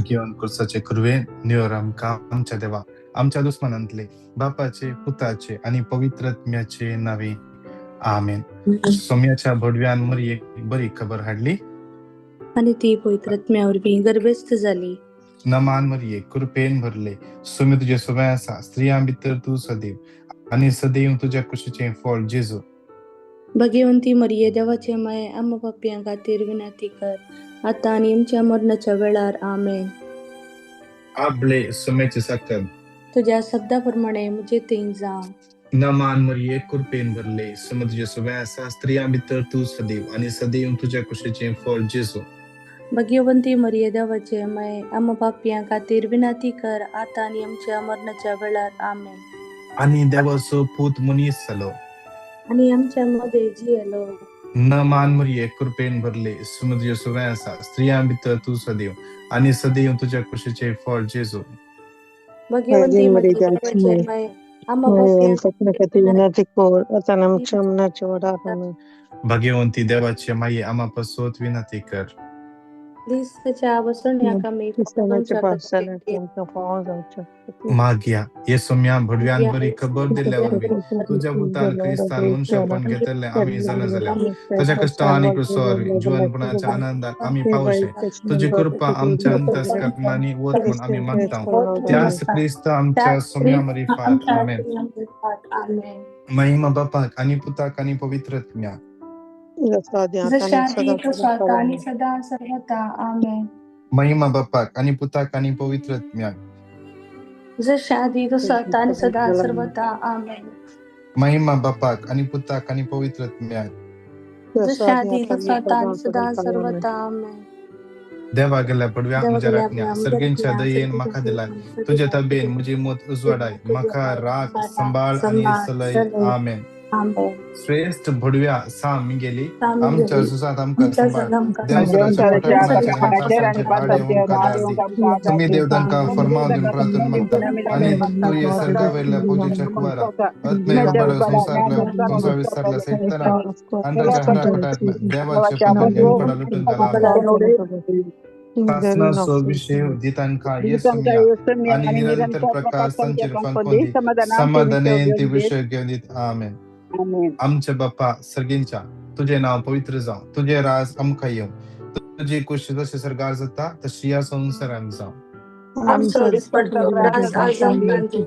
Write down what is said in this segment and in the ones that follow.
भाग्यवान कुर्साचे कुरवे निवर आमकां आमच्या देवा आमच्या दुस्मानांतले बापाचे पुताचे आनी पवित्र आत्म्याचे नावे आमेन. सोम्याच्या भडव्यान मरयेक बरी खबर हाडली आनी ती पवित्र आत्म्या वरवीं गर्भस्थ जाली. नमान मरये कृपेन भरले सोम्य तुजे सोबे आसा, स्त्रियां भितर तूं सदैव आनी सदैव तुज्या कुशीचें फळ जेजू. भाग्यवंती मरिये देवाचे माये, आम्हा पापयां खातीर विनंती कर आतां आनी आमच्या मरणाच्या वेळार. आमेन. आपले सोम्याचे साकर तुझ्या शब्दा प्रमाणे म्हजे थंय जावं. नमान मरिये कृपेन भरले सोम्य तुजे सोबे आसा, स्त्रियां भितर तूं सदैव आनी सदैव तुज्या कुशीचें फळ जेजू. भाग्यवंती मरिये देवाचे माये, आम्हा पापयां खातीर विनंती कर आतां आनी आमच्या मरणाच्या वेळार. आमेन. आनी देवाचो पूत मनीस जालो आनी आमच्या मदें जियेलो. नमान मरिये कृपेन भरले सोम्य तुजे सोबे आसा, स्त्रियां भितर तूं सदैव आनी सदैव तुज्या कुशीचें फळ जेजू. भाग्यवंती मरिये देवाचे माये, आम्हा पापयां खातीर विनंती कर आतां आमच्या मरणाच्या वेळार. आमेन. भाग्यवंती देवाचे माये, आम्हा पासत विनंती कर. क्रिस्ताच्या बसवण्याक आमी क्रिस्ताच्या पावसाळ्यात आमकां पावो जावचें. मागया हे सोम्या भडव्यान बरी खबर दिल्ल्या वरवीं तुज्या पुतान क्रिस्तान मनशापण घेतले आमी जाणा जाल्या तुज्या कश्टां आनी क्रुसा वरवीं जिवनपणाच्या आनंदाक आमी पावशे. तुजी कृपा आमच्या अंतस्करणांनी वत म्हूण आमी मागता त्यास क्रिस्त आमच्या सोम्या मरिफात. आमेन. महिमा बापाक आनी पुताक आनी पवित्र आत्म्याक. जशा आदी तसो आतां आनी सदां सर्वथा. आमेन. महिमा बापाक आनी पुताक आनी पवित्र आत्म्याक. जशा आदी तसो आतां आनी सदां सर्वथा. आमेन. महिमा बापाक आनी पुताक आनी पवित्र आत्म्याक. जशा आदी तसो आतां आनी सदां सर्वथा. आमेन. देवा गेल्या पडव्या म्हज्या राखण्या सर्गेंच्या दयेन म्हाका दिलाय तुज्या तबेन म्हजी मोत उजवाडाय म्हाका राख सांबाळ आनी सलय. आमेन. श्रेष्ठ भडव्या सा मिगेली आमच्या सुसात आमकां सांबाळ देवसराच्या पोटाचेर आनी पासांचेर आड येवंक आदार दी. तुमी देव तांकां फर्माव दिवन प्रार्थना मागता आनी तूं हे सर्गा वयल्या फौजीच्या कुवारा आत्मे संवसारल्या संवसार विस्तारल्या सैताना अंडाच्या हाडा कोटात देवाच्या पुतान हेमकडा लुटून घाला. सासनाचो विशय दितांकां येसुम्या आनी निरंतर प्रकाश तांचेर फांकोवन समाधानेन ते विशय घेवन दीत. आमेन. आमच्या बाप्पा सर्गींच्या तुजें नांव पवित्र जावं, तुजें राज आमकां येवं, तुजी कुशी जशें सर्गार जाता तशी ह्या संवसारांत जावं. आमचो दिसपट्टो ग्रास आज आमकां दी आनी आमचे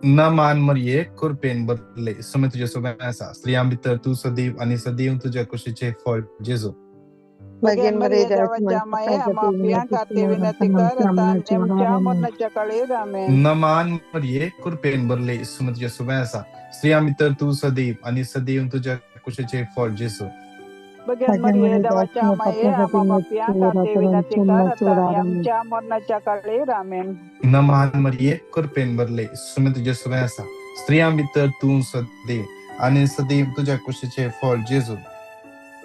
नमान मरिये कृपेन भरले समय तुजे सोबे आसा, स्त्रियां भितर तूं सदैव आनी सदैव तुज्या कुशीचें फळ जेजू. भगेन मरिये देवाच्या माये, आम्हा पापयां खातीर विनंती कर आतां आनी आमच्या मरणाच्या काळार. आमेन. नमान मरिये कृपेन भरले समय तुजे सोबे आसा, स्त्रियां भितर तूं सदैव आनी सदैव तुज्या कुशीचें फळ जेजू. भगेन मरिये देवाच्या माये, आम्हा पापयां खातीर विनंती कर आतां आनी आमच्या मरणाच्या काळार. आमेन. नमान मरिये कृपेन भरले समय तुजे सोबे आसा, स्त्रियां भितर तूं सदैव आनी सदैव तुज्या कुशीचें फळ जेजू.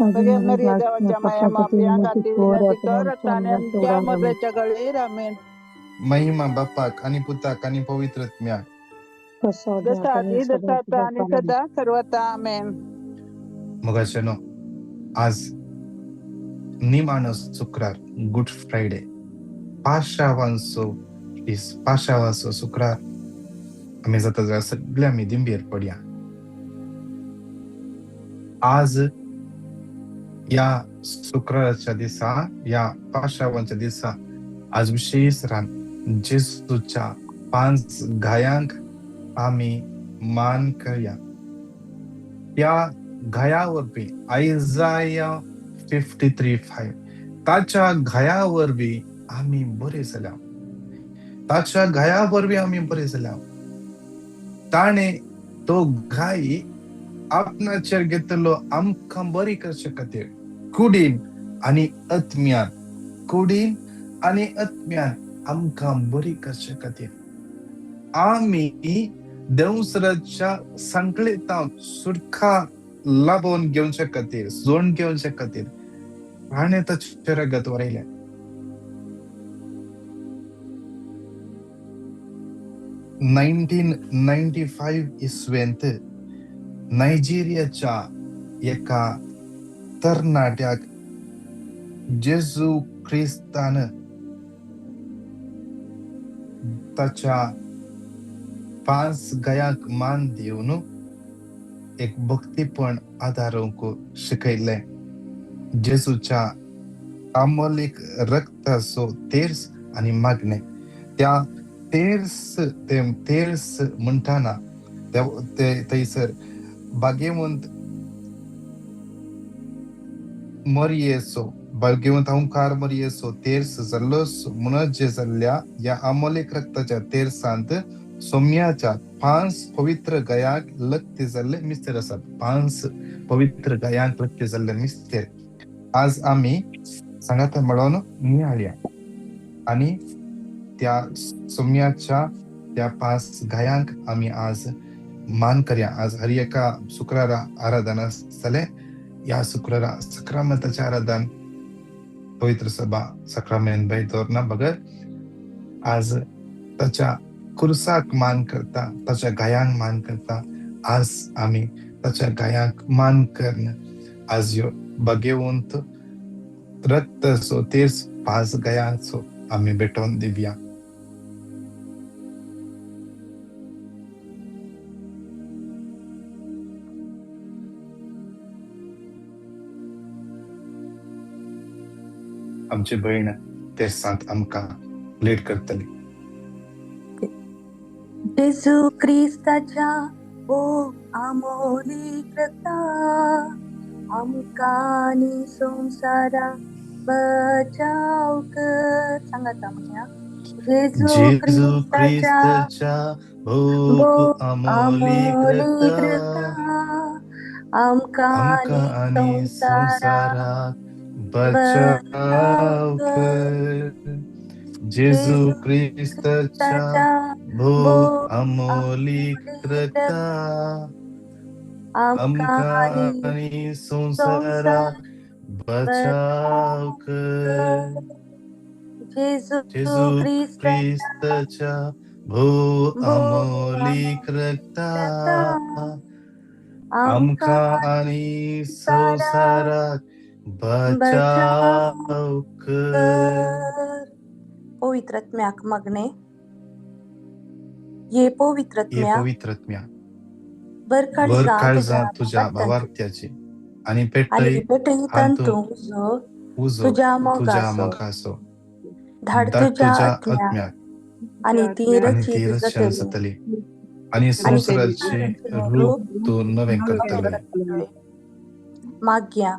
भगेन मरिये देवाच्या माये, आम्हा पापयां खातीर विनंती कर आतां आनी आमच्या मरणाच्या काळार. आमेन. महिमा बापाक आनी पुताक आनी पवित्र आत्म्याक. जसा आदी तसा आतां आनी सदां सर्वथा. आमेन. मोगाचेनो आज निमाणो शुक्रार, गुड फ्रायडे, पाशावांचो दीस, पाशावांचो शुक्रार. आमी जाता जाल्यार सगळे आमी दिंबेर पडया. आज ह्या शुक्राराच्या दिसा, ह्या पाशावांच्या दिसा, आज विशेष रान जेजूच्या 5 घायांक आमी मान करया. त्या घाया वरवीं आयजाया 53:5 ताच्या घाया वरवीं आमी बरे जाल्या, ताच्या घाया वरवीं आमी बरे जाल्या. ताणें तो घाय आपणाचेर घेतलो आमकां बरी करचे खातीर. कुडीन आनी आत्म्यान, कुडीन आनी आत्म्यान आमकां बरी करचे खातीर आमी देवसराच्या संकळीतान सुटका लाभोवन घेवचे खातीर, जोड घेवचे खातीर ताणें ताचें रगत वरयलें. 1995 इसवेंत नायजेरियाच्या एका तरणाट्याक जेजू क्रिस्तान ताच्या 5 गयांक मान दिवन एक भक्तीपण आदारूंक शिकयलें. जेजूच्या अमोलीक रक्ताचो तेर्स आनी मागणें, त्या तेर्स ते तेर्स म्हणटाना ते थंयसर भाग्यवंत मरयेचो, भाग्यवंत अंकार मरयेचो तेर्स जाल्लोच म्हणत जाल्ल्या ह्या अमोलीक रक्ताच्या तेर्सांत सोम्याच्या 5 पवित्र गयांक लक्ते जाल्ले मिस्तेर आसात. 5 पवित्र गयांक लक्ते जाल्ले मिस्तेर आज आमी सांगाता मेळोवन नियाळया आनी त्या सोम्याच्या त्या 5 गायांक आमी आज मान करया. आज हर एका शुक्रारा आराधना आसतलें. ह्या शुक्रारा सक्रामताचें आराधन पवित्र सभा सक्रामेन बाय दवरना बगर आज ताच्या कुर्साक मान करता, ताच्या गायांक मान करता. आज आमी ताच्या गायांक मान करून आज ह्यो भाग्यवंत रक्ताचो तेर्स 5 गायांचो आमी भेटोवन दिवया. आमची भयण तेर्सांत आमकां लीड करतली. जेजू क्रिस्ताच्या ओ अमोलीक रक्ता आमकां आनी संवसारा बचाव कर. सांगात आमच्या जेजू क्रिस्ताच्या भो अमोलीक रक्ता आमकां आनी संवसाराक बचाव कर. जेजू क्रिस्ताच्या भो अमोलीक रक्ता आमकां आनी संवसाराक बचाव कर. जेजू क्रिस्ताच्या भो अमोलीक रक्ता आमकां आनी संवसाराक बचाव कर. पवित्रत्म्याक मागणे. ये पवित्रत्म्या, पवित्रत्म्या बर काळजां तुझ्या भावार्थ्याची आनी पेटय उजो तुझ्या मोगाचो, धाड तुझ्या आत्म्याक आनी ती रचन जातली आनी संवसाराचें रूप तूं नवें करतले. मागया.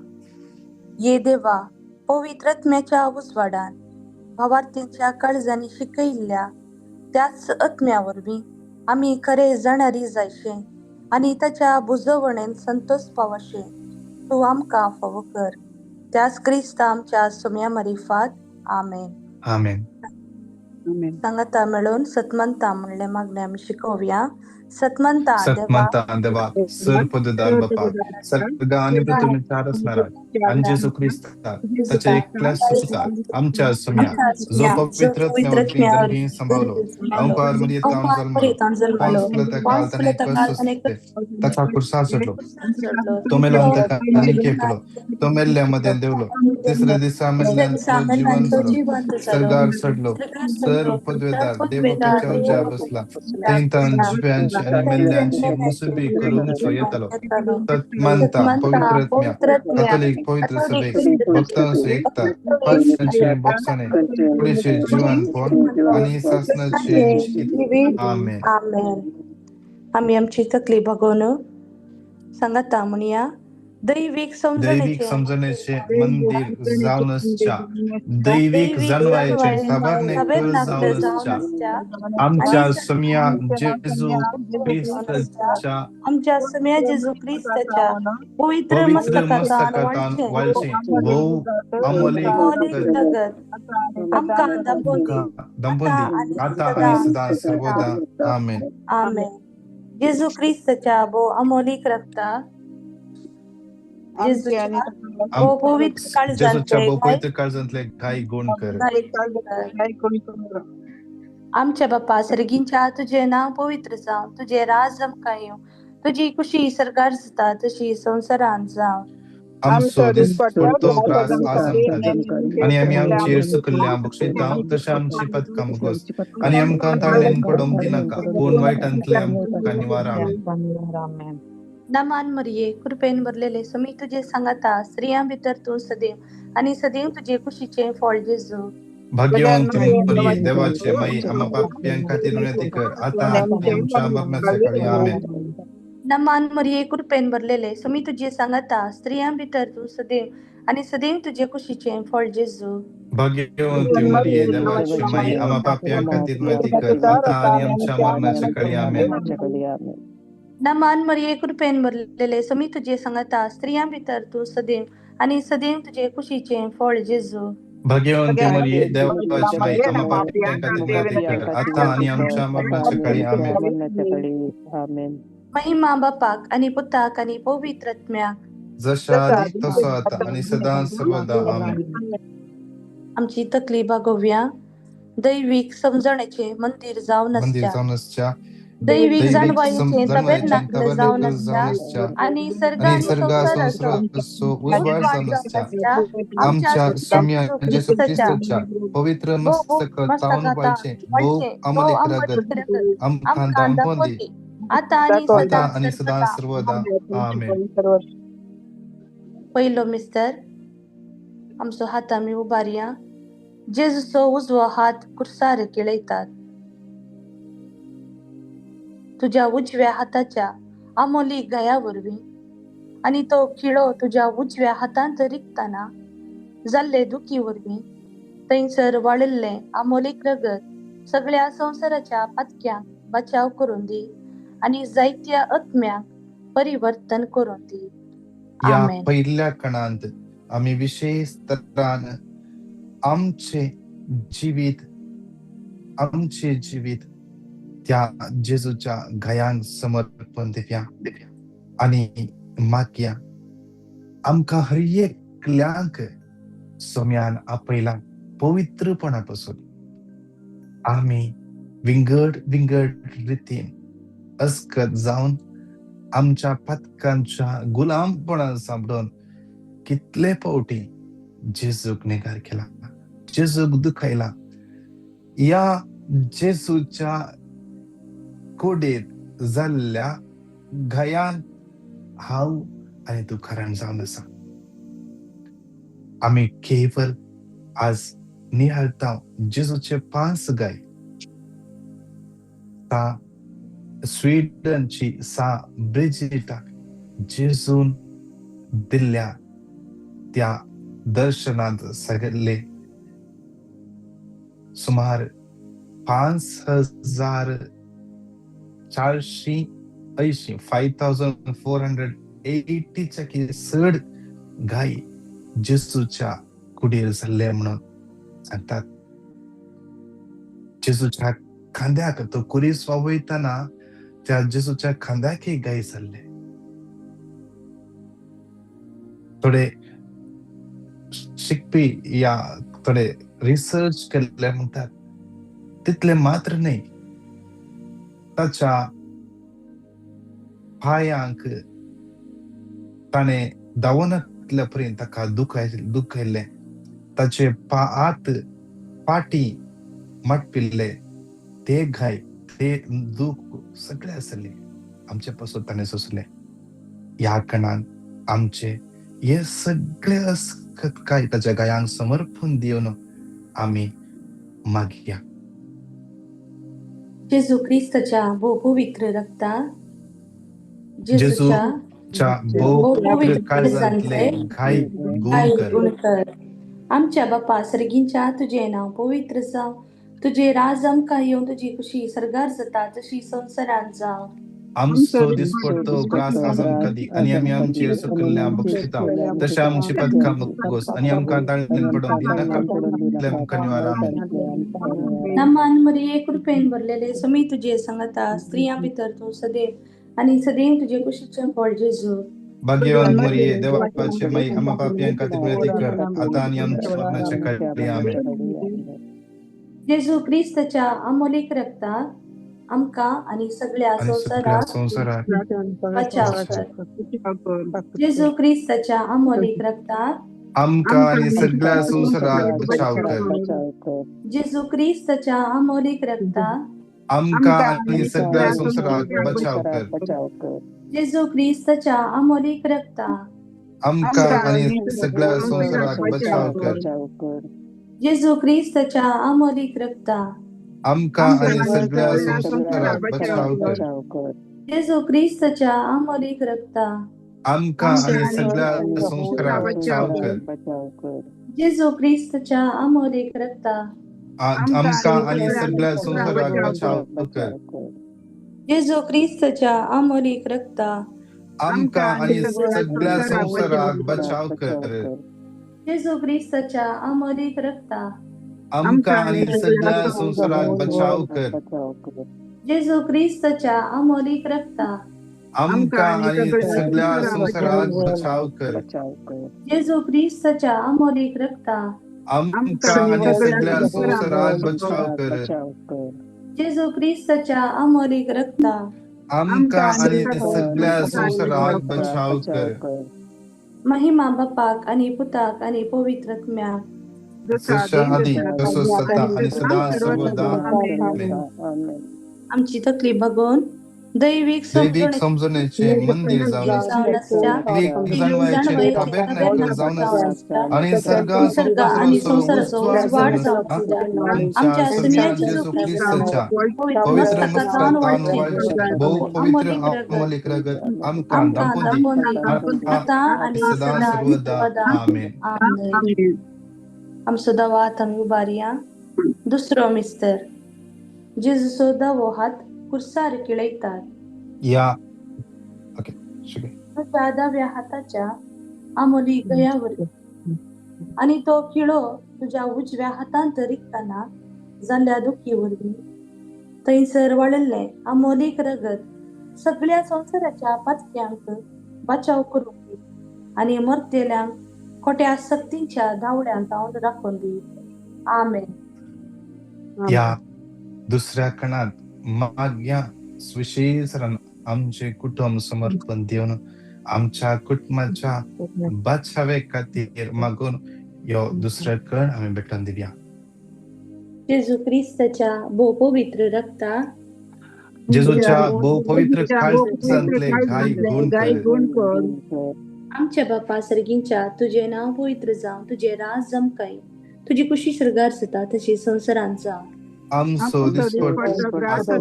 ये देवा, पवित्रत्म्याच्या उजवाडान भावार्थींच्या काळजांनी शिकयल्ल्या त्याच आत्म्या वरवीं आमी खरे जाणारी जायशे आनी ताच्या बुजवणेन संतोष पावशे तूं आमकां फावो कर. त्याच क्रिस्ता आमच्या सोम्या मारिफात. आमेन. आमेन. सांगाता मेळून सतमंता म्हणलें मागणें आमी शिकोवया. सतमंता सतमंता देवा, सर पददार बापा, सर्गा आनी पृथ्वीच्या रचणारा आनी जेजू क्रिस्ता ताच्या एकल्या सुता आमच्या सोम्या जो पवित्र आत्म्या सांभाळलो अंकार मरियेत जन्मलो, पांच फुलता ताका कुर्सा चडलो, तो मेलो ताका आनी खेपलो, तो मेल्ल्या मदें देवलो, तिसऱ्या दिसा मेल्ल्यांतलो जिवन सर्गार चडलो, सर पदवेदार देवताच्या उज्या बसला, थंय जिव्यांची आनी मेल्ल्यांची मुसुबी करूंक येतलो. सतमंता पवित्रत्म्या कॅथोलिक पवित्र सभेक भक्तांचो एकता, पात्रांचे बोगसाणे, कुडीचे जिवनपण आनी सासणाचें जिवीत. आमेन. आमेन. आमी आमची तकली भागोवन सांगाता म्हणया. दैवीक दैवीक समजणेचे मंदिर जावनसच्या, दैवीक जाणवायेचें ताबर्नेकल जावनसच्या, आमच्या सोम्या जेजू क्रिस्ताच्या, आमच्या सोम्या जेजू क्रिस्ताच्या पवित्र मस्तकांत वाळचें भोव अमोलीक रगत आमकां दंपोंदी आतां आनी सदां सर्वदा. आमेन. आमेन. जेजू क्रिस्ताच्या भोव अमोलीक रक्ता, जेजूच्या पवित्र काळजांतले घाय गुण कर. आमच्या बापा सर्गींच्या, तुझे नांव पवित्र जावं, तुझे राज आमकां येवं, तुजी कुशी सर्गार जाता तशी संवसारांत जावं. आमचो दिसपट्टो ग्रास आज आमकां दी आनी आमी आमचेर चुकल्ल्या बक्षयता तशें आमची पदकां मुगोस आनी आमकां ताळणेन पडोवंक दिनाका, पूण वायटांतले आमकां निवार. आमेन. नमान मरिये, कृपेन भरलेले, समी तुजे सांगाता, स्त्रियां भितर तूं सदैव आनी सदैव तुजे कुशीचें फळ जेजू. भाग्यवंती मरिये, देवाचे माई, आमा पापयां खातीर विनंती कर, आतां आनी आमच्या मरणाच्या काळी. आमेन. नमान मरिये, कृपेन भरलेले, समी तुजे सांगाता, स्त्रियां भितर तूं सदैव आनी सदैव तुजे कुशीचें फळ जेजू. भाग्यवंती मरिये, देवाची माई, आमा पापयां खातीर विनंती कर, आतां आनी आमच्या मरणाच्या काळी. आमेन. नमान मरिये, कृपेन भरलेले, समी तुजे सांगाता, स्त्रियां भितर तूं सदैव आनी सदैव तुजे कुशीचें फळ जेजू. भाग्यवंती मरिये, देवाची माई, आमा पापयां खातीर विनंती कर, आतां आनी आमच्या मरणाच्या काळी. आमेन. महिमा बापाक आनी पुताक आनी पवित्र आत्म्याक, जशा आदी तसो आता आनी सदां सर्वदा. आमेन. आमची तकली बागोवया. दैवीक समजण्याचे मंदिर जावन मंदिर आसच्या, जावन आसच्या, दैवीक दैवीक जाणवायेचें जाणवायेचें तबेर्नाकल जावन तबेर्नाकल जावन आसच्या आसच्या आनी सर्ग आनी आनी सर्ग संवसाराचो संवसाराचो उजवाड उजवाड जावन जावन आसच्या आसच्या आमच्या आमच्या सुम्या सुम्या जेजू जेजू क्रिस्ताच्या क्रिस्ताच्या पवित्र भोव मस्तक तावन मस्तकाता वाळचें भोव वाळचें भोव अमोलीक अमोलीक रगत रगत आमकां आमकां दाखोवन दी, दाखोवंदी, आतां आनी आतां सदां आनी सदां सर्वदा. सर्वदा. आमेन. पयलो मिस्तर, आमचो हात आमी उबारया. जेजूचो उजवो हात कुर्सार केळयतात. तुज्या उजव्या हाताच्या आमोली गया वरवीं आनी तो खिळो तुज्या उजव्या हातांत रिगतना जाल्ले दुखी वरवीं थंयसर वाडिल्लें आमोलीक रगत सगळ्या संवसाराच्या पातक्यांक बचाव करून दी आनी जायत्या आत्म्यांक परिवर्तन करून दी. ह्या आमेन. पहिल्या कणांत आमी विशेष तरान आमचे जिवीत, आमचे जिवीत त्या जेजूच्या घायांक समर्पण दिवया आनी मागया. आमकां हर एकल्यांक सोम्यान आपयला पवित्रपणा पासून आमी विंगड विंगड रितीन अस्कत जावन आमच्या पातकांच्या गुलामपणान सांपडून कितले फावटी जेजूक नेगार केला, जेजूक दुखयला. ह्या जेजूच्या कोडेर जाल्ल्या घायान हांव आनी तूं खरण जावन आसा. आमी केवल आज निहाळता जेजूचे पांच गाय, सा स्वीडनची सा ब्रिजिटाक जेजून दिल्ल्या त्या दर्शनांत सगळे सुमार 5480, 5480च्या की चड गाय जेजूच्या कुडीर जाल्ले म्हणून सांगतात. जेजूच्या खांद्याक तो कुरीस वावयतना त्या जेजूच्या खांद्याक गाय जाल्ले. थोडे शिकपी या थोडे रिसर्च केल्ले म्हणटात तितले मात्र न्हय, ताच्या पांयांक ताणें धांवनातल्या पर्यंत ताका दुखयल्लें, ताचे हात पाटी माटपिल्ले, ते घाय ते दूख सगळे आसले आमचे पासून ताणें सोंसले. ह्या कणान आमचे हे सगळे अस्कत काय ताच्या गायांक समर्पण दिवन आमी मागया. जेजू क्रिस्ताच्या भोव पवित्र रक्ता, जेजूच्या जेजूच्या भोव पवित्र काळजांतले घाय गुण कर. गुण कर. आमच्या बापा सर्गींच्या, तुजें नांव पवित्र जावं, तुजें राज आमकां येवं, तुजी खुशी सर्गार जाता तशी संवसारांत जावं. आमचो दिसपट्टो ग्रास आज आमकां दी आनी आमी आमचेर चुकल्ल्या बक्षिता तशें आमची पदकां मुगोस आनी आमकां ताळणेन पडोवंक दिनाका, आमकां निवार. आमेन. नमान मरिये, कृपेन भरलेले, समी तुजे सांगाता, स्त्रियां भितर तूं सदैव आनी सदैव तुजे कुशीचें फळ जेजू. भाग्यवंत मरिये, देवाचे माई, आमा पापयां खातीर विनंती कर, आतां आनी आमच्या मरणाच्या काळी. आमेन. जेजू क्रिस्ताच्या अमोलीक रक्ता, आमकां आनी सगळ्या आनी सगळ्या संवसाराक संवसाराक बचाव कर. जेजू क्रिस्ताच्या अमोलीक रक्ता आमकां आनी सगळ्या संवसाराक बचाव कर. जेजू क्रिस्ताच्या अमोलीक रक्ता आमकां आनी सगळ्या संवसाराक बचाव कर. जेजू क्रिस्ताच्या अमोलीक रक्ता आमकां आनी सगळ्या संवसाराक बचाव कर. जेजू क्रिस्ताच्या अमोलीक रक्ता आमकां आनी सगळ्या संवसाराक बचाव कर. जेजू क्रिस्ताच्या अमोलीक रक्ता आमकां आनी सगळ्या संवसाराक बचाव कर. जेजू क्रिस्ताच्या अमोलीक रक्ता आमकां आनी सगळ्या संवसाराक बचाव कर. जेजू क्रिस्ताच्या अमोलीक रक्ता आमकां आनी सगळ्या संवसाराक बचाव कर. जेजू क्रिस्ताच्या अमोलीक रक्ता आमकां आनी सगळ्या संवसाराक बचाव कर. जेजू क्रिस्ताच्या अमोलीक रक्ता आमकां आनी सगळ्या संवसाराक बचाव कर. जेजू क्रिस्ताच्या अमोलीक रक्ता आमकां आनी सगळ्या संवसाराक बचाव कर. जेजू क्रिस्ताच्या अमोलीक रक्ता आमकां आनी सगळ्या संवसाराक बचाव कर. महिमा बापाक आनी पुताक आनी पवित्र आत्म्याक, जशा आदी तसो सदा आनी सदा सर्वदा. आमेन. आमची तकली बघून दैवीक दैवीक समजणेचे मंदिर जावन आसच्या दैवीक जाणवायेचें ताबेर्नाकल जावन आसा आनी सर्गा आनी संवसाराचो संवसाराचो उजवाड उजवाड जावन जावन आमच्या आमच्या सगळ्या सगळ्या जेजू जेजू क्रिस्ताच्या पवित्र पवित्र मस्तकाचा मस्तकान भोव पवित्र अमोलीक रगत अमोलीक रगत आमकां आमकां दाखोवन दी दाखोवन दी आतां आतां आनी सदां सदा सर्वदा. सर्वदा. आमेन. आमेन. आमचो दवात आमी उबारया. दुसरो मिस्तर जेजूचो दावो हात कुर्सार किळयतात. या ओके शुक्रिया. तुझ्या दाव्या हाताच्या आमोली गयावर आनी तो खिळो तुज्या उजव्या हातांत रिगतना जाल्ल्या दुखी वरवीं थंयसर वाडिल्लें अमोलीक रगत सगळ्या संवसाराच्या पातक्यांक बचाव करूंक दी आनी मरतेल्यांक खोट्या सक्तींच्या धांवड्यांत जावन राखून दी. आमेन. या दुसऱ्या कणात मागया सुविशेषरान आमचे कुटुंब समर्पण दिवन आमच्या कुटुंबाच्या बचावे खातीर मागून यो दुसरो कण आमी भेटोवन दिवया. जेजू क्रिस्ताच्या भोव पवित्र रक्ता जेजूच्या भोव पवित्र काळजांतले घाय गुण कर. आमच्या बापा सर्गींच्या तुजें नांव पवित्र जावं, तुजें राज जमकाय, तुजी कुशी स्वर्गार जाता तशी संवसारांत जावं. आमचो दिसपट्टो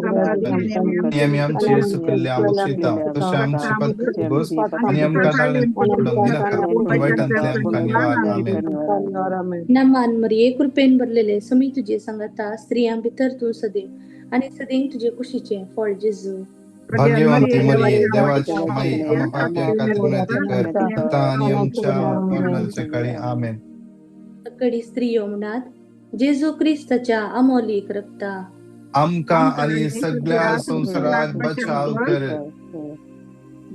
आमी आमचे सुकल्ल्या बक्षिता तशें आमचे पातक बस आनी आमकां ताळें पडूंक दिनाका, पूण वायटांतलें आमकां निवार. आमेन. नमान मरिये, कृपेन भरलेले, समी तुजे सांगाता, स्त्रियां भितर तूं सदैव आनी सदैव तुजे कुशीचें फळ जेजू. भाग्यवंती मरिये, देवाची माई, आम्हा पाप्यां खातीर विनंती कर आतां आनी आमच्या मरणाच्या काळी. आमेन. तकडी स्त्रियो म्हणात जेजू क्रिस्ताच्या अमोलीक रक्ता आमकां आनी सगळ्या संवसाराक बचाव कर.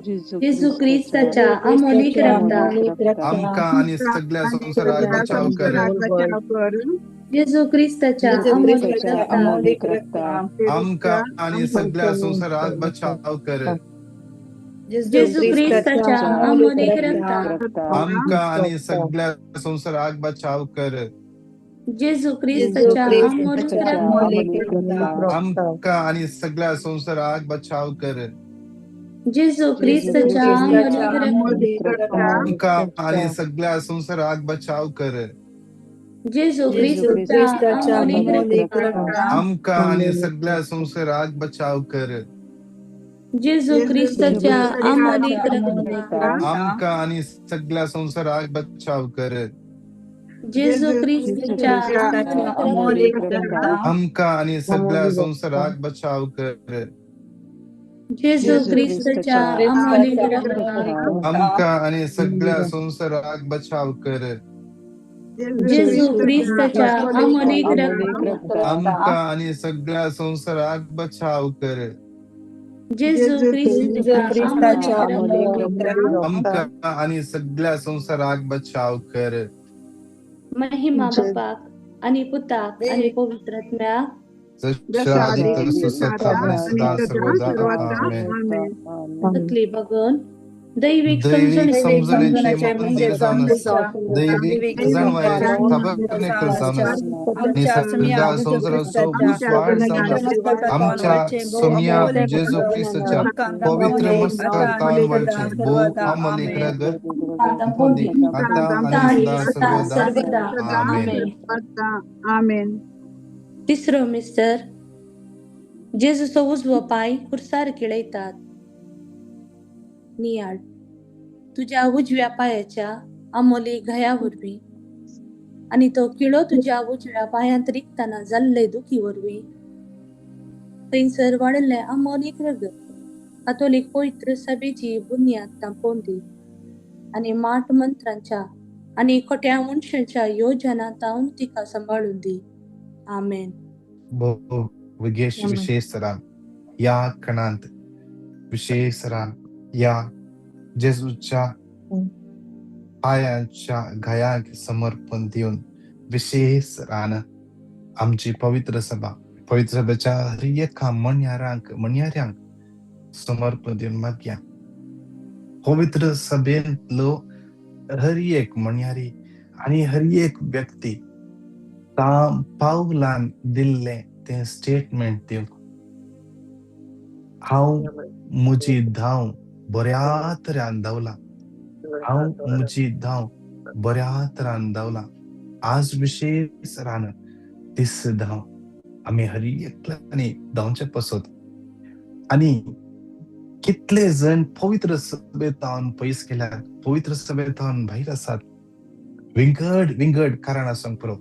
जेजू क्रिस्ताच्या अमोलीक रक्ता आमकां आनी सगळ्या संवसाराक बचाव कर. जेजू क्रिस्ताच्या अमोलीक रक्ता आमकां आनी सगळ्या संवसाराक बचाव कर. जेजू क्रिस्ताच्या अमोलीक रक्ता आमकां आनी सगळ्या संवसाराक बचाव कर. जेजू क्रिस्ताच्या अमोलीक रक्ता आमकां आनी सगळ्या संवसाराक बचाव कर. जेजू क्रिस्ताच्या अमोलीक रक्ता आमकां आनी सगळ्या संवसाराक बचाव कर. जेजू क्रिस्ताच्या अमोलीक रक्ता आमकां आनी सगळ्या संवसाराक बचाव कर. जेजू क्रिस्ताच्या अमोलीक रक्ता आमकां आनी सगळ्या संवसाराक बचाव कर. जेजू क्रिस्ताच्या अमोलीक रक्ता आमकां आनी सगळ्या संवसाराक बचाव कर. जेजू क्रिस्ताच्या अमोलीक रक्ता आमकां आनी सगळ्या संवसाराक बचाव कर. जेजू क्रिस्ताच्या अमोलीक रक्ता आमकां आनी सगळ्या संवसाराक बचाव कर. जेजू क्रिस्ताच्या अमोलीक रक्ता आमकां आनी सगळ्या संवसाराक बचाव कर. महिमा बापाक आनी पुताक आनी पवित्र आत्म्याक, जशें आदी तसो सता आनी सदां सर्वदा. आमेन. तकली बघून दैवीक दैवीक समजणेचे समजणेचे मंदिर जावन आसा, दैवीक जाणवायेचें ताबरनेकल जावन आसा आनी सगळ्या संवसाराचो उजवाड जावन आसा. आमच्या सोमया जेजू क्रिस्ताच्या पवित्र मस्तकांत वळचें भोव अमोलीक रगत दांपोंदी, आतां आनी सदां सर्वदा. आमेन. आमेन. तिसरो मिस्टर, जेजूचो उजवो पांय खुर्सार किळयतात. नियाळ, तुज्या उजव्या पांयाच्या अमोली घाया वरवीं आनी तो किळो तुज्या उजव्या पांयांत रिगतना जाल्ले दुखी वरवीं थंयसर वाडिल्लें अमोलीक रगत कातोलीक पवित्र सभेची बुन्याद तांपोवन दी आनी माट मंत्रांच्या आनी खोट्या मनशांच्या योजना तावन तिका सांबाळून दी. आमेन. भोव विशेष तरान ह्या खणांत, विशेष तरान ह्या जेजूच्या पांयांच्या घायांक समर्पण दिवन विशेष तरान आमची पवित्र सभा, पवित्र सभेच्या हर एका म्हणयाऱ्यांक समर्पण दिवन मागया. पवित्र सभेंतलो हर एक म्हणयारी आनी हर एक व्यक्ती पावलान दिल्लें तें स्टेटमेंट दिवंक, हांव म्हजी धांव बऱ्या तरान धांवला, हांव म्हजी धांव बऱ्या तरान धांवला. आज विशेष रान तीस धांव आमी हर एकल्यानी धांवचे पसत आनी कितले जण पवित्र सभेतावन पयस गेल्यात, पवित्र सभेतावन भायर आसात, विंगड विंगड कारणां आसूंक पुरो.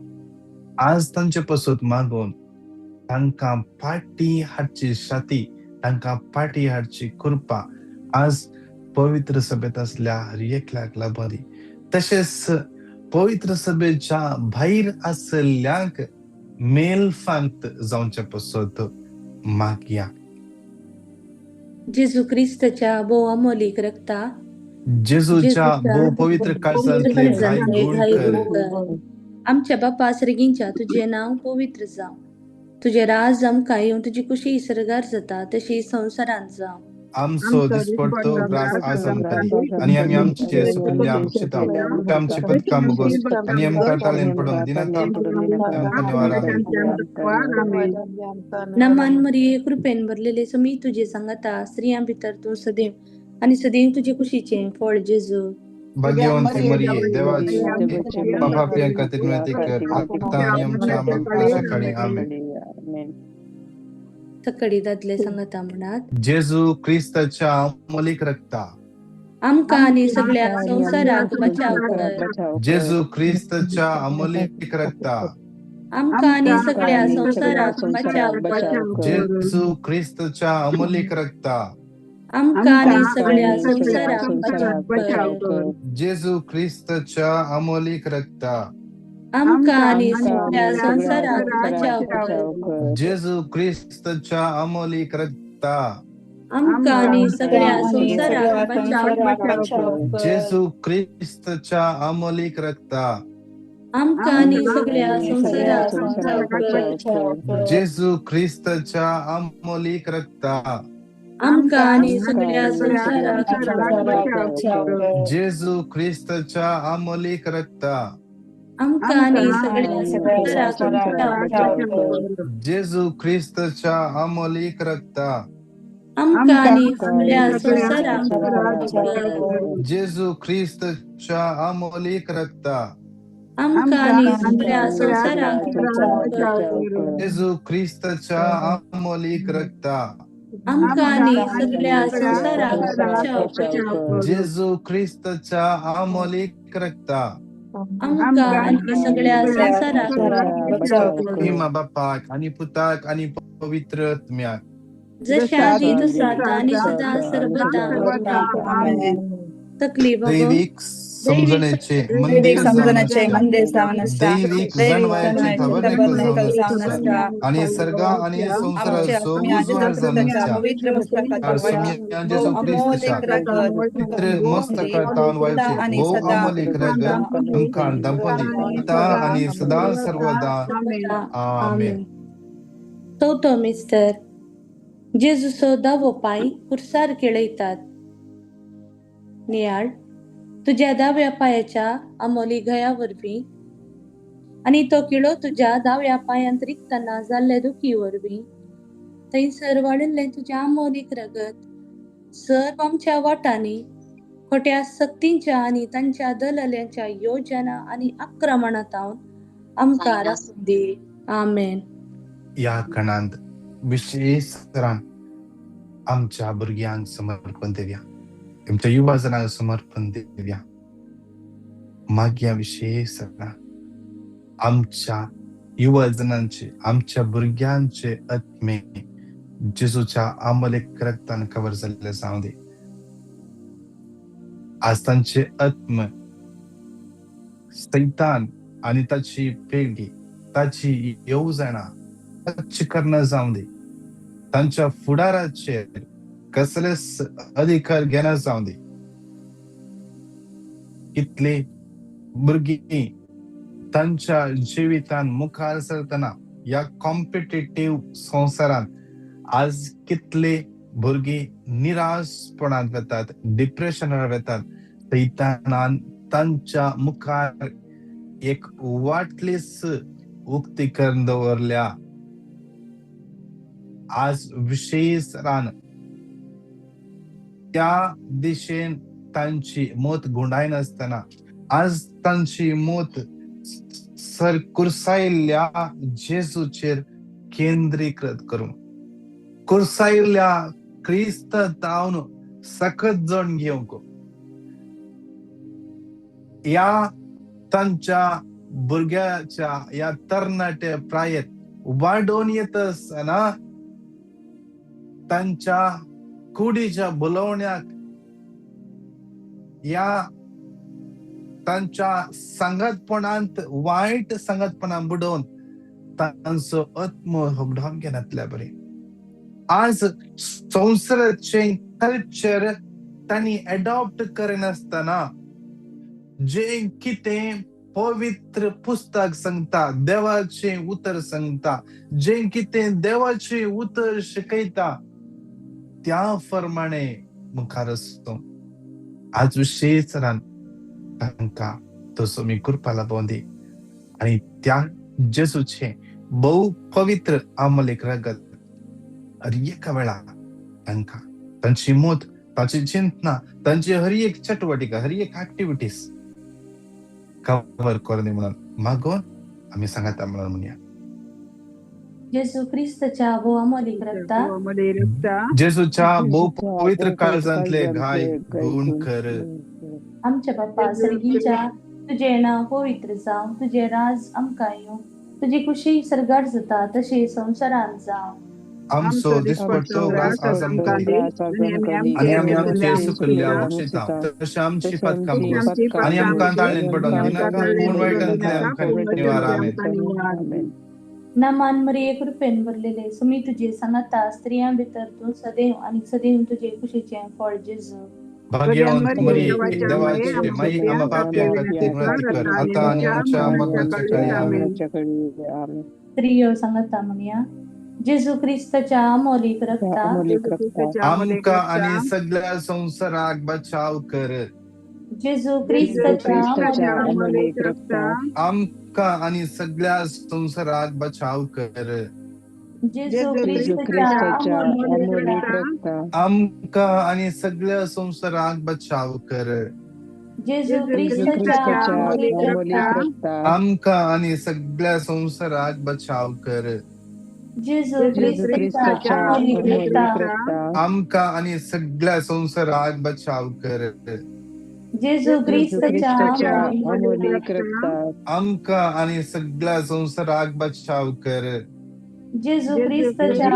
आज तांचे पसत मागून तांकां पाटी हाडची शाती, तांकां पाटी हाडची कृपा आज पवित्र सभेत आसल्या हर एकल्याक लाबरी. तशेंच पवित्र सभेच्या भायर आसल्ल्यांक मेलफांत जावचे पसत मागया. जेजू क्रिस्ताच्या भोव अमोलीक रक्ता, जेजूच्या भोव पवित्र काळजांतले घाय गुण कर. आमच्या बापा सर्गींच्या, तुजें नांव पवित्र जावं, तुजें राज आमकां येवन, तुजी कुशी सर्गार जाता तशी संवसारांत जावं. आमचो दिसपडतो ग्रास आज आमकां दी आनी आमी आमचे सुकल्ले आमचे आमची पदकां मुगोस आनी आमकां ताळेन पडूंक दिनाका, आमकां निवार. आमेन. नमान मरिये, कृपेन भरलेले, समी तुजे सांगाता, स्त्रियां भितर तूं सदैव आनी सदैव तुजे कुशीचें फळ जेजू. भाग्यवंती मरिये, देवाची बापा, खातीर विनंती कर, आतां आनी आमच्या मरणाच्या काळी. आमेन. सकाळी दादले सांगाता म्हणात, जेजू क्रिस्ताच्या अमोलीक रक्ता, आमकां आनी सगळ्या संवसाराक बचाव कर. जेजू क्रिस्ताच्या अमोलीक रक्ता, आमकां आनी सगळ्या संवसाराक बचाव कर. जेजू क्रिस्ताच्या अमोलीक रक्ता, आमकां आनी सगळ्या संवसाराक बचाव कर. जेजू क्रिस्ताच्या अमोलीक रक्ता, आमकां आनी सगळ्या संवसाराक बचाव कर. जेजू क्रिस्ताच्या अमोलीक रक्ता, आमकां आनी सगळ्या संवसाराक बचाव कर. जेजू क्रिस्ताच्या अमोलीक रक्ता, आमकां आनी सगळ्या संवसाराक बचाव कर. जेजू क्रिस्ताच्या अमोलीक रक्ता, आमकां आनी सगळ्या संवसाराक बचाव कर. जेजू क्रिस्ताच्या अमोलीक रक्ता, आमकां आनी सगळ्या संवसाराक बचाव कर. जेजू क्रिस्ताच्या अमोलीक रक्ता, आमकां आनी सगळ्या संवसाराक बचाव कर. जेजू क्रिस्ताच्या अमोलीक रक्ता, आमकां आनी सगळ्या संवसाराक बचाव कर. जेजू क्रिस्ताच्या अमोलीक रक्ता, आमकां आनी सगळ्या संवसाराक बचाव कर. जेजू क्रिस्ताच्या अमोलीक रक्ता, आमकां आनी सगळ्या संवसाराक बचाव कर. महिमा बापाक आनी पुताक आनी पवित्र आत्म्याक, जशें आदी तसो आतां आनी सदां सर्वदा. तकली बघून दैवीक समजणेचे मंदिर समजण्याचे मंदिर जावन आसता, दैवीक जाणवायेचें तबरनेकल जावन आसता आनी सर्गा आनी संवसाराचो उजवाड जावन आसता. पवित्र जेजू क्रिस्ताच्या पवित्र मस्तकांत वळचें भोव अमोलीक रगत आमकां दांपोंदी, आतां आनी सदां सर्वदा. आमेन. चवथो मिस्तर जेजूचो दावो पांय कुर्सार केळयतात. नियाळ तुज्या दाव्या पांयाच्या आमोली घया वरवीं आनी तो किळो तुज्या दाव्या पांयांत रिगतना जाल्ले दुखी वरवीं थंयसर वाडिल्लें तुज्या आमोलीक रगत सर्व आमच्या वाटांनी खोट्या सक्तींच्या आनी तांच्या दलाल्यांच्या योजना आनी आक्रमणांत आमकां राखून दी. आमेन. ह्या खणांत विशेश तरान आमच्या भुरग्यांक समर्पण दिवया, आमच्या युवा जणांक समर्पण दिवया. मागया विशेश तरान आमच्या युवा जणांचे, आमच्या भुरग्यांचे आत्मे जेजूच्या आमलेक रक्तान कवर जाल्ले जावं दी. आज तांचे आत्म सैतान आनी ताची पिळगी, ताची येवजणां टच करना जावं दी. तांच्या फुडाराचेर कसलेच अधिकार घेना जावं दी. कितले भुरगीं तांच्या जिवितान मुखार सरतना ह्या कॉम्पिटेटीव संवसारांत आज कितले भुरगीं निराशपणांत वतात, डिप्रेशनार वतात. सैतानान तांच्या मुखार एक वाटलीच उक्ती करून दवरल्या. आज विशेश रान त्या दिशेन तांची मत गुंडायनासतना आज तांची मत सर कुर्सायल्ल्या जेजूचेर केंद्रीकृत करून कुर्सायल्ल्या क्रिस्त तावन सकत जण घेवंक ह्या तांच्या भुरग्याच्या ह्या तरणाट्या प्रायेत वाडोवन येत आसतना तांच्या कुडीच्या बोलोवण्याक ह्या तांच्या सांगतपणांत वायट सांगतपणां बुडोवन तांचो आत्म होगडावन घेनातल्या बरें. आज संवसाराचें कल्चर तांणी एडॉप्ट करिनासतना जें कितें पवित्र पुस्तक सांगता, देवाचें उतर सांगता, जें कितें देवाचें उतर शिकयता त्या प्रमाणे मुखार आसतो. आज विशेश तरान तांकां तसो मी कृपा लाभोवं दी आनी त्या जेजूचें भोव पवित्र आमलेक रगत हर एका वेळा तांकां तांची मत, तांची चिंतना, तांची हर एक चटवटिका, हर एक एक्टिविटीज कवर करून दी म्हणून मागून आमी सांगता म्हणून म्हणया. जेजू क्रिस्तच्या भोव अमोलीक रक्ता जेजूच्या भोव पवित्र काळजांतले घाय गुण कर. आमच्या बापा सर्गीच्या तुजें नांव पवित्र जावं, तुजें राज आमकां येवं, तुजी खुशी सर्गार जाता तशी संवसारांत जावं. आमचो दिसपट्टो ग्रास आज आमकां दी आनी आमी आमचे सुकल्ल्या बक्षिता तशें आमची पातकां बगस आनी आमकां ताळेन पडोवन दिनाका, पूण वायटांतले आमकां निवार. आमेन. नामान मरिये कृपेन भरलेले सुमी तुजे सांगाता, स्त्रियां भितर तूं सदैव आनी सदैव तुजे खुशीचें फळ जेजू. भाग्यवंत मरिये, देवाचे माई, आम्हा पाप्यां खातीर विनंती कर आता आनी आमच्या मरणाच्या काळी. आमेन. स्त्रियो सांगाता म्हणया जेजू क्रिस्तच्या अमोलीक रक्ता आमकां आनी सगळ्या संवसाराक बचाव कर. जेजू क्रिस्तच्या अमोलीक रक्ता आमकां आनी सगळ्या संवसाराक बचाव कर. जेजू क्रिस्तच्या अमोलीक रक्ता आमकां आनी सगळ्या संवसाराक बचाव कर. जेजू क्रिस्तच्या अमोलीक रक्ता आमकां आनी सगळ्या संवसाराक बचाव कर. जेजू क्रिस्तच्या अमोलीक रक्ता आमकां आनी सगळ्या संवसाराक बचाव कर. जेजू क्रिस्तच्या अमोलीक रक्ता आमकां आनी सगळ्या संवसाराक बचाव कर. जेजू क्रिस्तच्या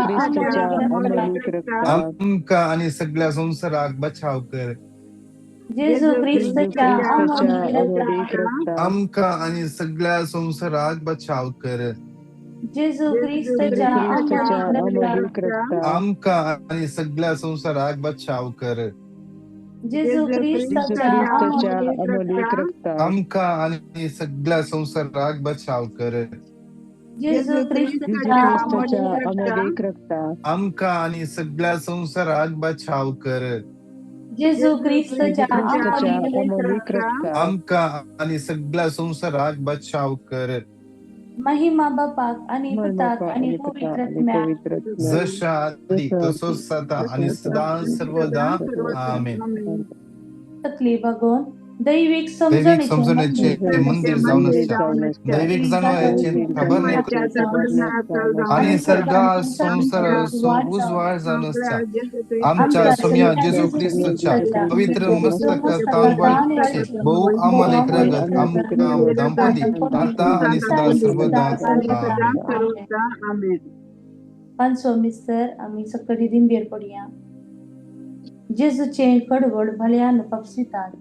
अमोलीक रक्ता आमकां आनी सगळ्या संवसाराक बचाव कर. जेजू क्रिस्तच्या अमोलीक रक्ता आमकां आनी सगळ्या संवसाराक बचाव कर. जेजू क्रिस्तच्या अमोलीक रक्ता आमकां आनी सगळ्या संवसाराक बचाव कर. जेजू क्रिस्तच्या अमोलीक रक्ता आमकां आनी सगळ्या संवसाराक बचाव कर. जेजू जेजू क्रिस्ताच्या ख्रिस्ताच्या अमोलिक रगता, अमोलिक रक्ता, आमकां आनी सगळ्या संवसाराक बचाव कर. जेजू जेजू क्रिस्ताच्या ख्रिस्ताच्या अमोलिक अमोलिक रक्ता, आमकां आनी सगळ्या संवसाराक बचाव कर. महिमा बापाक आनी पुताक महिमा आनी आणि पुता पवित्र आणि आत्म्याक, पवित्र आत्म्याक, जशा आदी जसो तसोच जाता आनी सदां सर्वदा. आमेन. तकली बागोवन दैवीक दैवीक समजणेचें समजणेचें मंदीर मंदीर जावन आसच्या, दैवीक जाणवायेचें दैवीक खबर आनी सर्गा संवसाराचो उजवाड जावन आसच्या, आमच्या सोम्या जेजू क्रिस्ताच्या पवित्र मस्तका तावन भोव अमोलिक रगत आमकां दांपदी आतां आनी सदां सर्वदा. आमेन. पांचवो मिस्तर आमी सकडी दिंबेर पडया. जेजूचें कडवड भल्यान पपसितात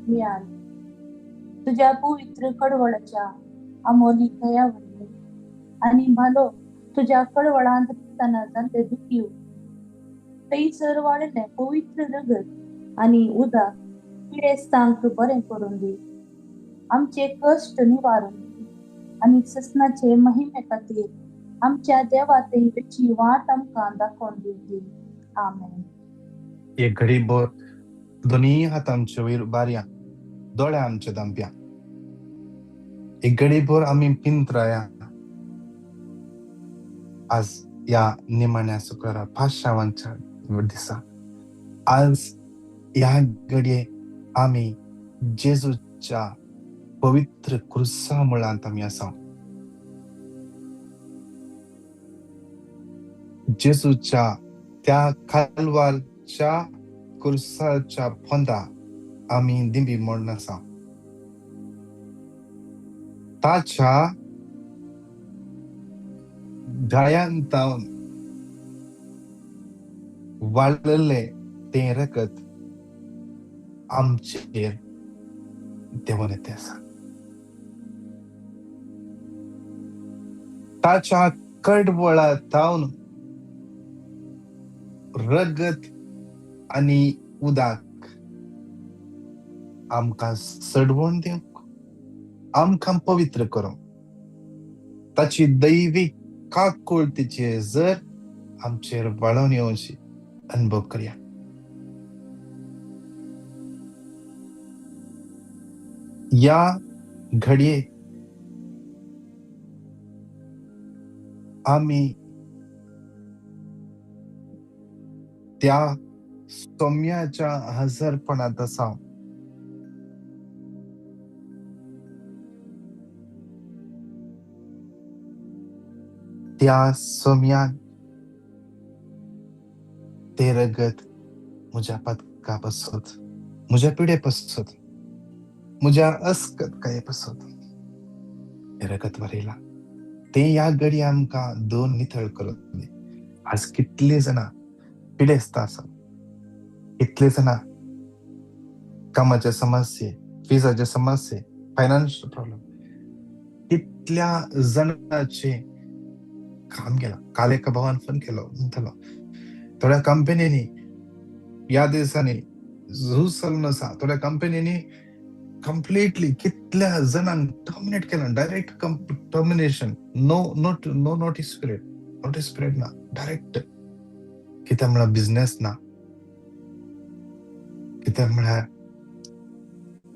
मियान तुज्या पवित्र कडवळाच्या अमोलिक दया वरवीं आनी भालो तुज्या कडवळांत रिगतना जाल्ले दुखी थंयसर वाडिल्लें पवित्र रगत आनी उदक पिडेस्तांक बरें करून दी, आमचे कश्ट निवारून दी आनी ससनाचे महिमे खातीर आमच्या देवा थंय वची वाट आमकां दाखोवन दिवची. आमेन. एक घडी भर दोनी हात आमचे वयर बारया, दोळे आमचे दांप्या. एक घडी भर आमी पिंत्राया. आज ह्या निमाण्या शुक्रारा पाशावांच्या दिसा आज ह्या घडये आमी जेजूच्या पवित्र क्रुसा मुळांत आमी आसा. जेजूच्या त्या खालवारच्या कुर्साच्या पोंदा आमी दिंबी मोडून आसा. ताच्या घायांतावन वाळिल्लें तें रगत आमचेर देंवून येता आसा. ताच्या कडवळा तावन रगत आनी उदक आमकां सडवण दिवंक, आमकां पवित्र करूंक, ताची दैवीक काकुळतीचे जर आमचेर वाळोवन येवची अनुभव करया. ह्या घडये आमी त्या सोम्याच्या हजरपणांत आसा. त्या सोम्यान ते रगत म्हज्या पदका पासत, म्हज्या पिडे पासत, म्हज्या अस्कतकाये पासत तें रगत वरयलां. तें ह्या घडये आमकां दोन नितळ करून दी. आज कितलीं जाणां पिडेस्त आसात, कितले जाणां कामाचे समस्ये, फिजाचे समस्ये, फायनान्शियल प्रॉब्लम, कितल्या जाणांचे काम गेलां. काल एका भावान फोन केलो, म्हणटालो थोड्या कंपन्यांनी ह्या दिसांनी झूज चलून आसा, थोड्या कंपन्यांनी कंप्लिटली कितल्या जाणांक टर्मिनेट केलां, direct termination, no no notice period, notice period ना, डायरेक्ट. कित्याक म्हळ्यार बिजनेस ना, कित्याक म्हळ्यार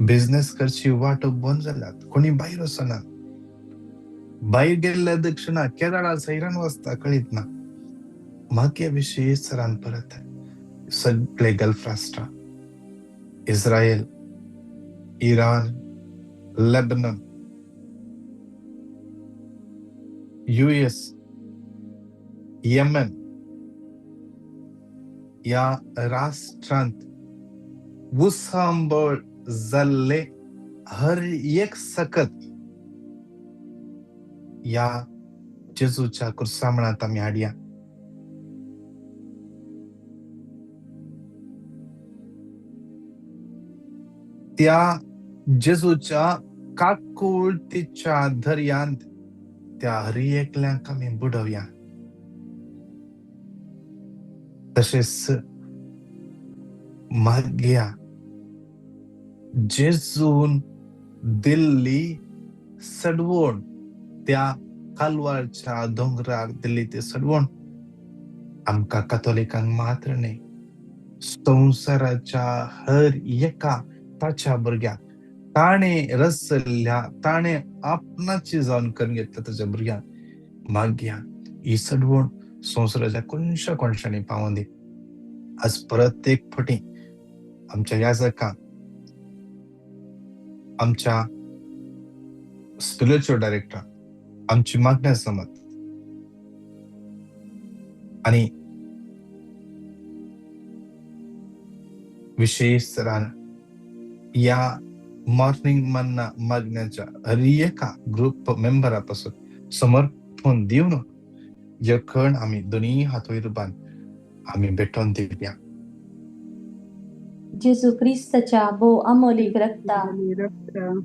बिजनेस करची वाट बंद जाल्यात, कोणी भायर वचना, भायर गेल्ल्या दक्षिणा केदाळा सैरान वचता कळीत ना. मागीर विशीं सरान परत सगळे गल्फ राष्ट्रां, Israel, Iran, Lebanon, US, Yemen ह्या राष्ट्रांत उसांबळ जाल्ले हर एक सकत ह्या जेजूच्या कुर्सामणांत आमी हाडया. त्या जेजूच्या काकुळतीच्या दर्यांत त्या हर एकल्यांक आमी बुडोवया. तशेंच मागया जेजून दिल्ली सडवण त्या कालवारच्या दोंगरार दिल्ली ती सडवण आमकां कथोलिकांक मात्र न्हय, संवसाराच्या हर एका ताच्या भुरग्याक ताणें रचल्ल्या, ताणें आपणाची जावन करून घेतल्या ताच्या भुरग्यांक मागया ही सडवण संवसाराच्या कोनशा कोनशांनी पावोन दी. आज परत एक फावटी आमच्या याजकांक, आमच्या स्पिरिच्युअल डायरेक्टर आमची मागण्या समज आणि विशेष तरान या मॉर्निंग मन्ना मागण्याच्या हर एका ग्रुप मेंबरा पासून समर्पण दिवन यखण आमी दोनी हात वयर बांद आमी भेटोवन दिवया. जेजू क्रिस्ताच्या भोव अमोलीक रक्ता,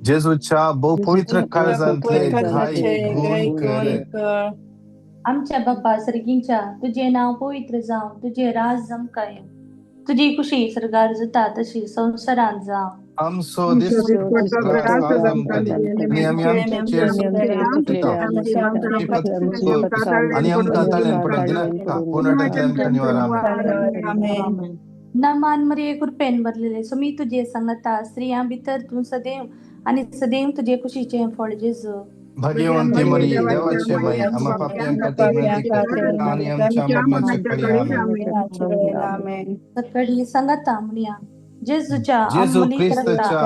जेजूच्या भोव पवित्र काळजांतले घाय गुण कर. आमच्या बापा सर्गींच्या, तुझे नांव पवित्र जावं, तुझे राज जमकाय, तुझी खुशी सर्गार जाता तशी संवसारांत जावं. आमचो दिसपट्टो ग्रास आज आमकां दी आनी आमी आमचेर आनी आमकां ताळ्यान पडूंक दिनाका, पूण वाटेंतल्यान आमकां निवार. आमेन. नमान मरिये, कृपेन भरलेले, स्वामी तुझे सांगता, स्त्रियां भितर तूं सदैव आनी सदैव तुझे कुशीचें फळ जेजू. भाग्यवंती मरिये, देवाचे माई, आम्हा पाप्यां खातीर विनंती कर आनी आमच्या मरणाच्या काळी. आमेन. सकाळी सांगता म्हणया, जेजूच्या जेजू अमोलीक क्रिस्ताच्या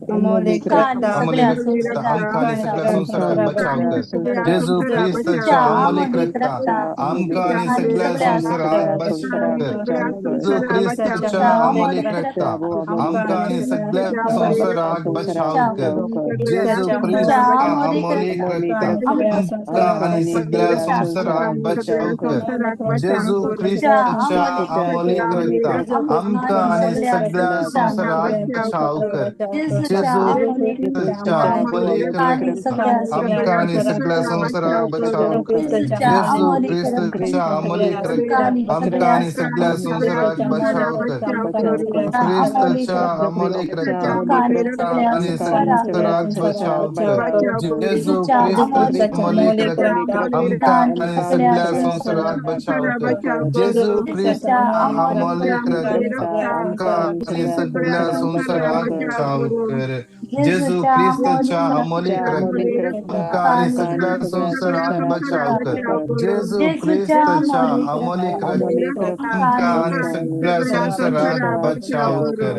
अमोलीक रक्ता अमोलीक रक्ता आमकां आनी सगळ्या संवसाराक बचाव कर. जेजू क्रिस्ताच्या अमोलीक रक्ता आमकां आनी सगळ्या संवसाराक बचाव कर. जेजू क्रिस्ताच्या अमोलीक रक्ता आमकां आनी सगळ्या संवसाराक बचाव कर. जेजू क्रिस्ताच्या अमोलीक रक्ता आमकां आनी सगळ्या संवसाराक बचाव कर. जेजू क्रिस्ताच्या अमोलीक रक्ता आमकां आनी सगळ्या संवसाराक बचाव कर. जेजू क्रिस्ताच्या अमोलीक रक्ता आमकां आनी सगळ्या संवसाराक बचाव कर. जेजू क्रिस्ताच्या अमोलीक रक्ता आमकां आनी सगळ्या संवसाराक बचाव कर. क्रिस्ताच्या अमोलीक रक्ता आनी संवसाराक बचाव कर. जेजू क्रिस्ताच्या अमोलीक रक्ता आमकां आनी सगळ्या संवसाराक बचाव कर. जेजू क्रिस्ताच्या अमोलीक रक्ता आमकां आनी सगळ्या संवसाराक बचाव कर. जेजू क्रिस्ताच्या अमोलीक रक्ता आमकां आनी सगळ्या संवसाराक बचाव कर. जेजू क्रिस्ताच्या अमोलीक रक्ता आमकां आनी सगळ्या संवसाराक बचाव कर.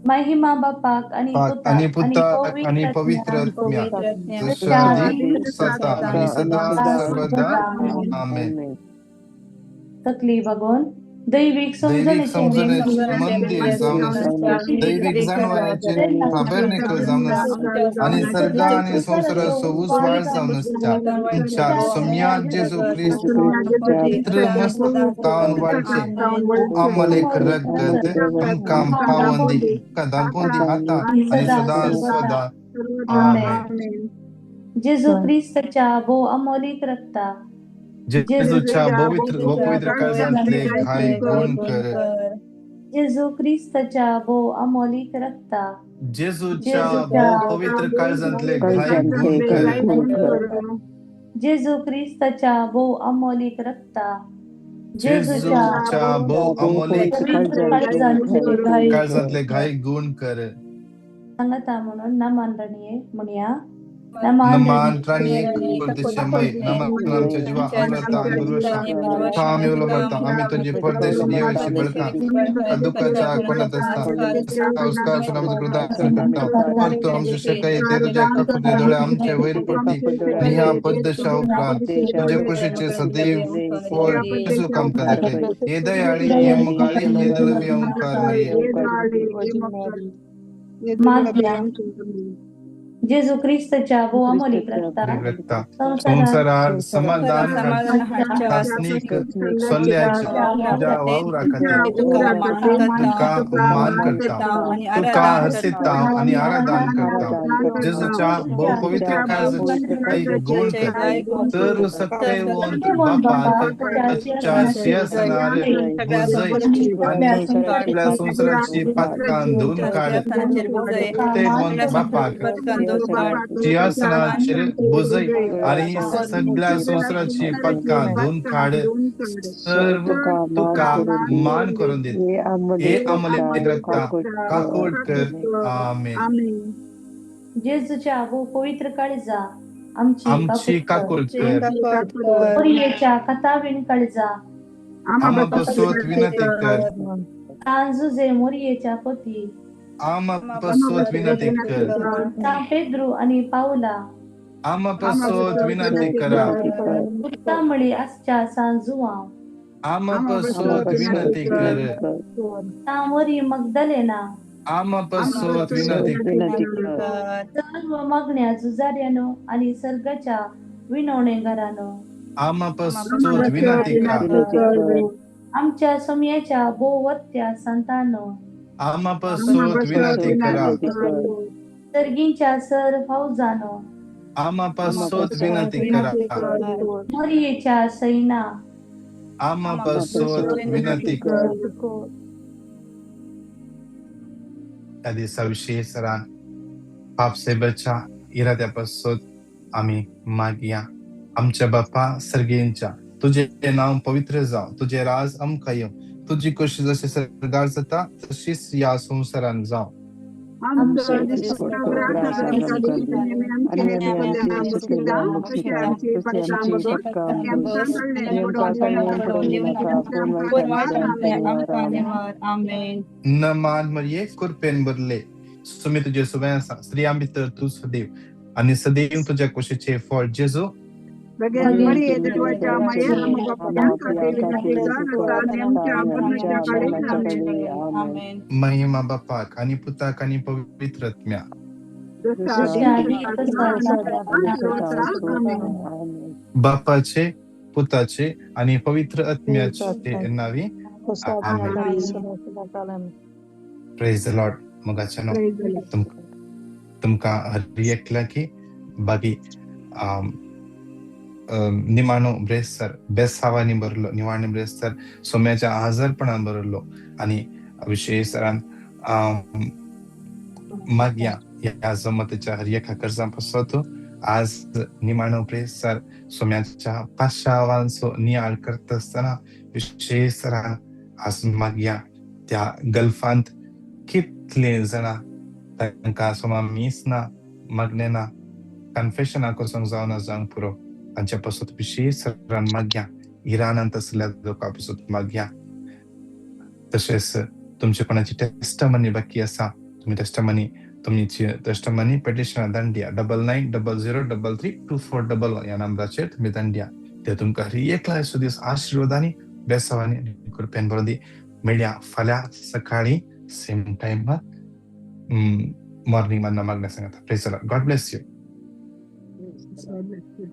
महिमा बापाक आणि आणि पुताक आणि पवित्र आत्म्याक, जशा आदी सता आणि सदा सर्वदा. आमेन. तकली बघून दैविक दैविक समजणेचे समजण्याचे मंदिर जावन आसा, दैविक जाणवण्याचे ताबेर्निकल जावन आसा आनी सर्ग आनी संवसाराचो उजवाड जावन आसता. तुमच्या सोम्या जेजू क्रिस्त पवित्र मस्तावन वाडचे अमलेक रगत आमकां पावोन दी, आमकां दांपोवन दी आतां आनी सदां सदां. आमेन. जेजू क्रिस्ताच्या भोव अमोलीक रक्ता, जेजूच्या पवित्र काळजांतले घाय गुण कर. जेजू क्रिस्ताच्या भोव अमोलीक रक्ता, जेजूच्या भोव पवित्र काळजांतले घाय गुण कर. जेजू क्रिस्ताच्या भोव अमोलीक रक्ता, जेजूच्या भोव अमोलीक काळजांतले काळजांतले घाय गुण कर. सांगता म्हणून नमान राणये म्हणया. नमान राणये परदेशी माई, नमान आमच्या जीवा अमृता आणि दुर्वशा, आम्ही उलो मरता, आम्ही तुझी परदेशी देवाची बळका दुःखाच्या कोणात असता संस्कार प्रदान करता. परतू आमच्या शकाई ते तुझ्या काकुटे दोळे आमच्या वैर पडती आणि ह्या पद्धशा उपरांत तुझ्या कुशीचे सदैव फळ जेजू आमकां दाखय. हे दयाळी, हे मोगाळी, हे दळवी ओंकार मरिये. मागया जेजू क्रिस्ताच्या भोव अमोलीक रक्ता, संवसारार समाधान चाचणीक सल्ल्याच्या तुज्या वावरा खातीर तुका मान करता, तुका हर्षिता आनी आराधन करता. जेजूच्या भोव पवित्र काळजाची गुण कर तर सकयवंत बापाक ताच्या सिंहासनार भुजय आनी सगळ्या संवसाराची पातकां धुवन काड. सकयवंत बापाक सिंहासनाचेर बुजय आनी सगळ्या संवसाराची पदकां धुवन काड, सर्व तुका मान करून दीत. हे अमूल्य रक्ता काकूट कर. आमेन. जेजूच्या भोव पवित्र काळजा आमची आमची काकूट काकूट कर. कर. मोरयेच्या कथावीण काळजा आमा पसोत विनंती कर. सान जुजे मोरयेच्या पती आमा पसोत विनंती कर. सान पेद्रू आनी पावला आमा पसोत विनंती करा. कुर्तामळी आसच्या सान जुवांव आमा पसोत विनंती कर. सान मरी मगदलेना आमा पसोत विनंती कर. सर्व मागण्या झुजाऱ्यानो आनी सर्गाच्या विनवणेगारानो आमा पसोत विनंती करा. आमच्या सोमयाच्या भोवत्या संतानो आमा पसोत विनंती करा. सर्गींच्या सर फौजानो आमा पसोत विनंती करा. मोरयेच्या सैना आमा पसोत विनंती कर. त्या दिसा विशेष सरान पापसेबाच्या इराद्या पासून आमी मागया. आमच्या बापा सर्गेंच्या, तुझे नाव पवित्र जावं, तुझे राज आमकां येवं, तुजी कशी जशी सर्गार जाता तशीच ह्या संवसारान जावं. आमचो दिसता ग्रास आमकां दी, आनी आमी आमचे चुकिल्ल्या मुक्षिता, तशी आमची पक्का पडून दिनाका, पूण वायटांतल्यान आमकां निवार. आमेन. न मान मरये कृपेन भरले, सुमी तुजे सुवें आसा, स्त्रियां भितर तूं सदैव आनी सदैव तुज्या कुशीचें फळ जेजू. मरिये देवाच्या माये, आमकां पापयांखातीर आतां आनी आमच्या मरणाच्या काळार. आमेन. महिमा बापाक आनी पुताक आनी पवित्र आत्म्या. जसा आदी तसा आता आमेन. बापाचे, पुताचे आनी पवित्र आत्म्याचे नावी. आमेन. Praise the Lord. मोगाच्यानो, Praise the Lord. तुमकां हर एकल्या की बागी निमाणो ब्रेस्तार बेसावांनी भरलो, निमाणो ब्रेस्तार सोम्याच्या आजारपणान भरलो आनी विशेष सरान मागया ह्या जमतीच्या हर एका गरजां पासत. आज निमाणो ब्रेस्तार सोम्याच्या पाशावांचो नियाळ करता आसतना विशेष सरान आज मागया त्या गल्फांत कितले जाणां तांकां सोमा मीस ना, मागणें ना, कन्फेशनाक वचोंक जावना जावंक पुरो, तांच्या पासत विशेष सरान मागया. इराणांत आसल्या लोकां पासत मागया. तशेंच तुमचे कोणाची टेस्टमनी बाकी आसा, तुमी टेस्टमनी तुमची टेस्टमनी पेटिशनां धाडया. 9900332411 ह्या नंबराचेर तुमी धाडया. ते तुमकां हर एकला दीस आशिर्वादांनी, बेसावांनी आनी कृपेन भरून दी. मेळया फाल्यां सकाळी सेम टायम मॉर्निंग मान्ना मागण्या सांगता. Praise God bless you. God bless you.